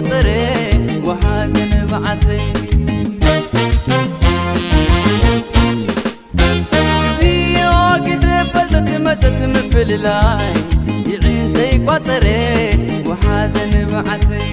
ጥረ ወሓዘ ንብዓተይ። እዚኣ ክትፈልጥ መጸት ምፍልላይ፣ ይዕንተይ ቋጸረ ወሓዘ ንብዓተይ።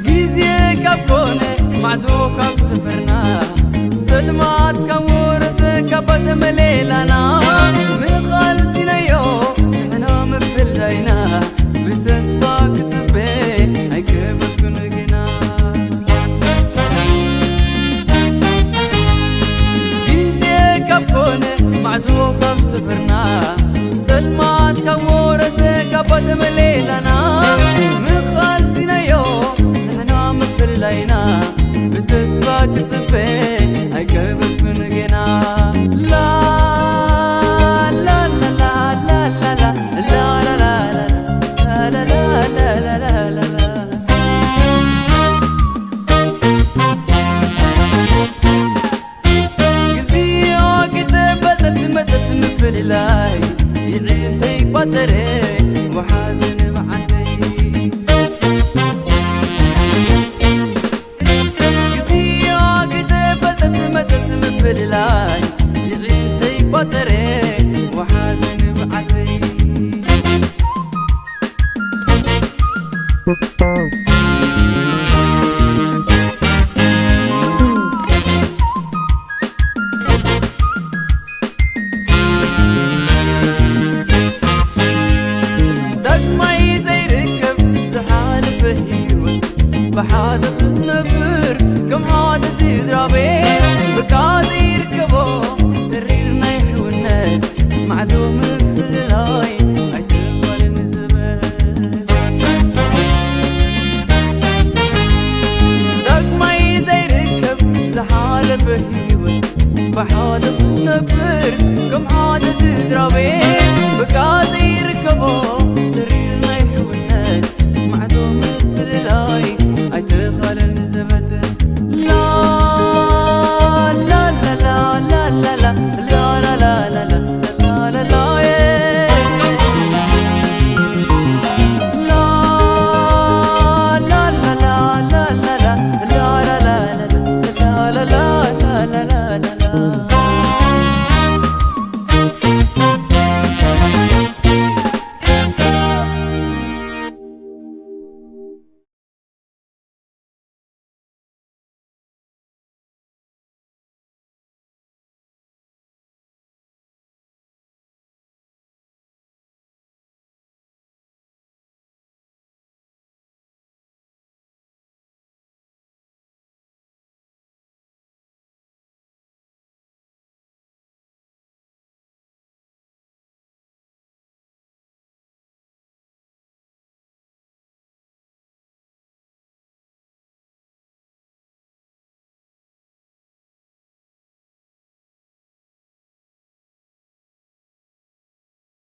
ግዜ ካብ ኮነ ማዕዶ ካብ ዝፈርና፣ ጸልማት ካብ ወረሰ ካብ ባተ መሌላና፣ ምቓል ሲነዮ ንሕና ምፍላይና፣ ብተስፋ ክጽበ ኣይቀበልኩን ግና። ግዜ ካብ ኮነ ማዕዶ ካብ ዝፈርና፣ ጸልማት ካብ ወረሰ ካብ ባተ መሌላና፣ ምቓል ሲነዮ ንሕና ምፍላይና፣ ብተስፋ ክጽበ ኣይቀበልኩን ግና። ላ፣ ላ፣ ላ፣ ላ፣ ላ፣ ላ፣ ላ፣ ላ፣ ላ፣ ላ፣ ላ፣ ላ፣ ላ፣ ላ፣ ላ፣ ላ፣ ላ። ግዜኣ ክተፈልጠት መጸት ምፍልላይ፣ ይዕንተይ ቋጸረ ወሓዘ ንብዓተይ። ግዜኣ ክተፈልጠት መጸት ምፍልላይ፣ ይዕንተይ ቋጸረ ወሓዘ ንብዓተይ። ዳግማይ ዘይርከብ ዝሓለፈ ህይወት፣ ብሓደ ክትነብር ከም ሓደ ስድራ ቤት።